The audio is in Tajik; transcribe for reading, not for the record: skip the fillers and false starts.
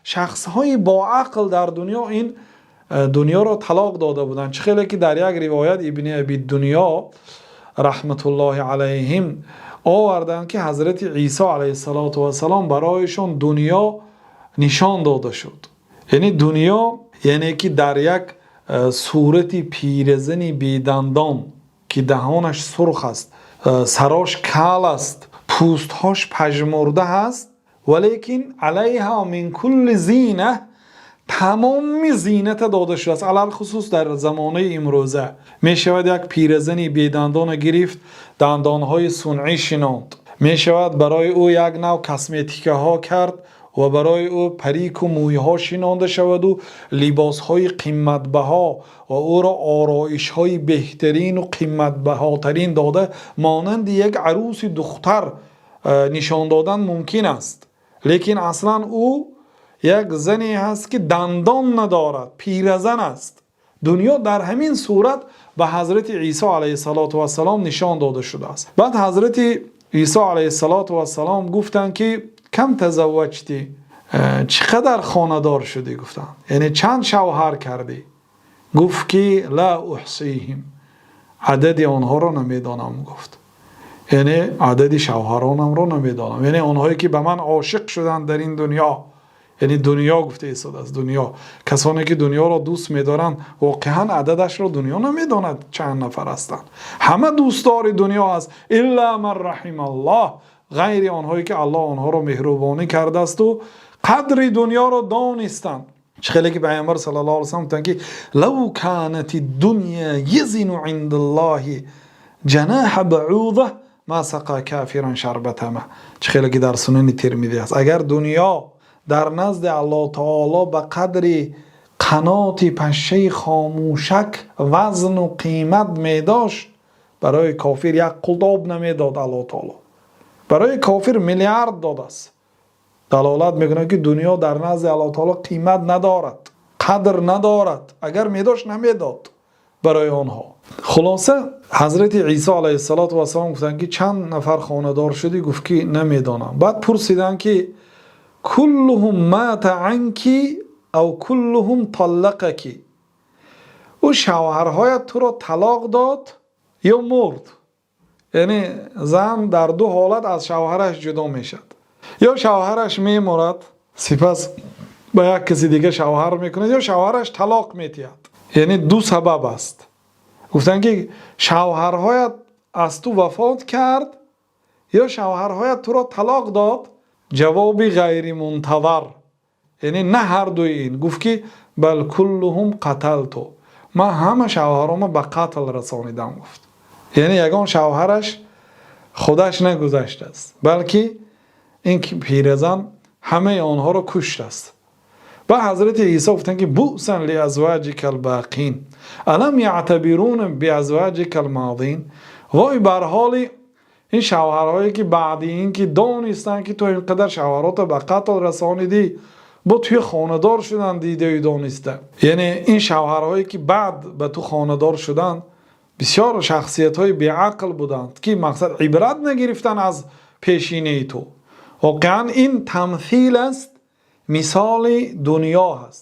Шахсҳои бо ақл дар дунё ин дунёро талоқ дода буданд. Чӣ хеле ки дар як ривоят Ибни Абид Дунё раҳматуллоҳи алайҳим овардаанд, ки Ҳазрати Исо алайҳиссалоту вассалом барояшон дунё нишон дода шуд. Яъне дунё, яъне ки дар як сурати пиразани бедандон, ки даҳонаш сурх аст, сарош кал аст, пӯстҳош пажмурда аст, валекин عليها من كل زينة, тамоми зината дода шудааст. Алалхусус дар замонаи имрӯза мешавад як пиразани бедандона гирифт, дандонҳои сунъӣ шинонд, мешавад барои ӯ як нав косметикаҳо кард ва барои ӯ парику мӯйҳо шинонда шаваду либосҳои қиматбаҳо ва ӯро ороишҳои беҳтарину қиматбаҳотарин дода, монанди як арӯси духтар нишон додан мумкин аст. Лекин аслан ӯ як зане ҳаст, ки дандон надорад, пиразан аст. Дунё дар ҳамин сурат ба Ҳазрати Исо алайҳиссалоту вассалом нишон дода шудааст. Баъд Ҳазрати Исо алайҳиссалоту вассалом гуфтанд, ки كم تزوجت, чӣ қадар хонадор шудӣ, гуфтанд, яъне чанд шавҳар кардӣ? Гуфт, ки لا أحصيهم, адади онҳоро намедонам, гуфт, яъне адади шавҳаронамро намедонам, яъне онҳое ки ба ман ошиқ шуданд дар ин дунё. Яъне дунё гуфта истодааст, дунё, касоне ки дунёро дӯст медоранд, воқеан ададашро дунё намедонад, чанд нафар ҳастанд. Ҳама дӯстдори дунё аст, إلا من رحم الله, ғайри онҳое ки Аллоҳ онҳоро меҳрубонӣ кардаасту қадри дунёро донистанд. Чӣ хеле ки Пайғамбар саллаллоҳу алайҳи васаллам гуфтанд, ки لو كانت الدنيا تزن عند الله جناح بعوضة ما سقى كافرا شربة ماء. Чӣ хеле ки дар Сунани Термидӣ аст, агар дунё дар назди Аллоҳ таоло ба қадри қаноти пашшаи хомӯшак вазну қимат медошт, барои кофир як қулт об намедод. Аллоҳ таоло барои кофир миллиард додааст. Далолат мекунад, ки дунё дар назди Аллоҳ таоло қимат надорад, қадр надорад. Агар медошт, намедод барои онҳо. Хулоса, Ҳазрати Исо алайҳиссалоту вассалом гуфтанд, ки чанд нафар хонадор шудӣ? Гуфт, ки намедонам. Баъд пурсиданд, ки كلهم مات عنك أو كلهم طلقك, ӯ шавҳарҳоят туро талоқ дод ё мурд? Яъне зан дар ду ҳолат аз шавҳараш ҷудо мешавад: ё шавҳараш мемурад, сипас ба як каси дига шавҳар мекунад, ё шавҳараш талоқ метиҳад. Яъне ду сабаб аст. Гуфтанд, ки шавҳарҳоят аз ту вафот кард ё шавҳарҳоят туро талоқ дод? Ҷавоби ғайримунтазар, яъне на ҳардуи ин. Гуфт, ки بل كلهم قتلت, ман ҳама шавҳарома ба қатл расонидам, гуфт. Яъне ягон шавҳараш худаш нагузаштааст, балки ин пиразан ҳамаи онҳоро куштааст. Ба Ҳазрати Исо гуфтанд, ки بؤسا لأزواجك الباقين ألم يعتبروا بأزواجك الماضين, вой бар ҳоли ин шавҳарҳое, ки баъди ин ки донистанд, ки ту ин қадар шавҳаротро ба қатл расонидӣ, бо туи хонадор шуданд дидаю дониста. Яъне ин шавҳарҳое, ки баъд ба ту хонадор шуданд, бисёр шахсиятҳои беақл буданд, ки мақсад ибрат нагирифтан аз пешинаи ту. Воқеан ин тамсил аст, мисоли дунё ҳаст.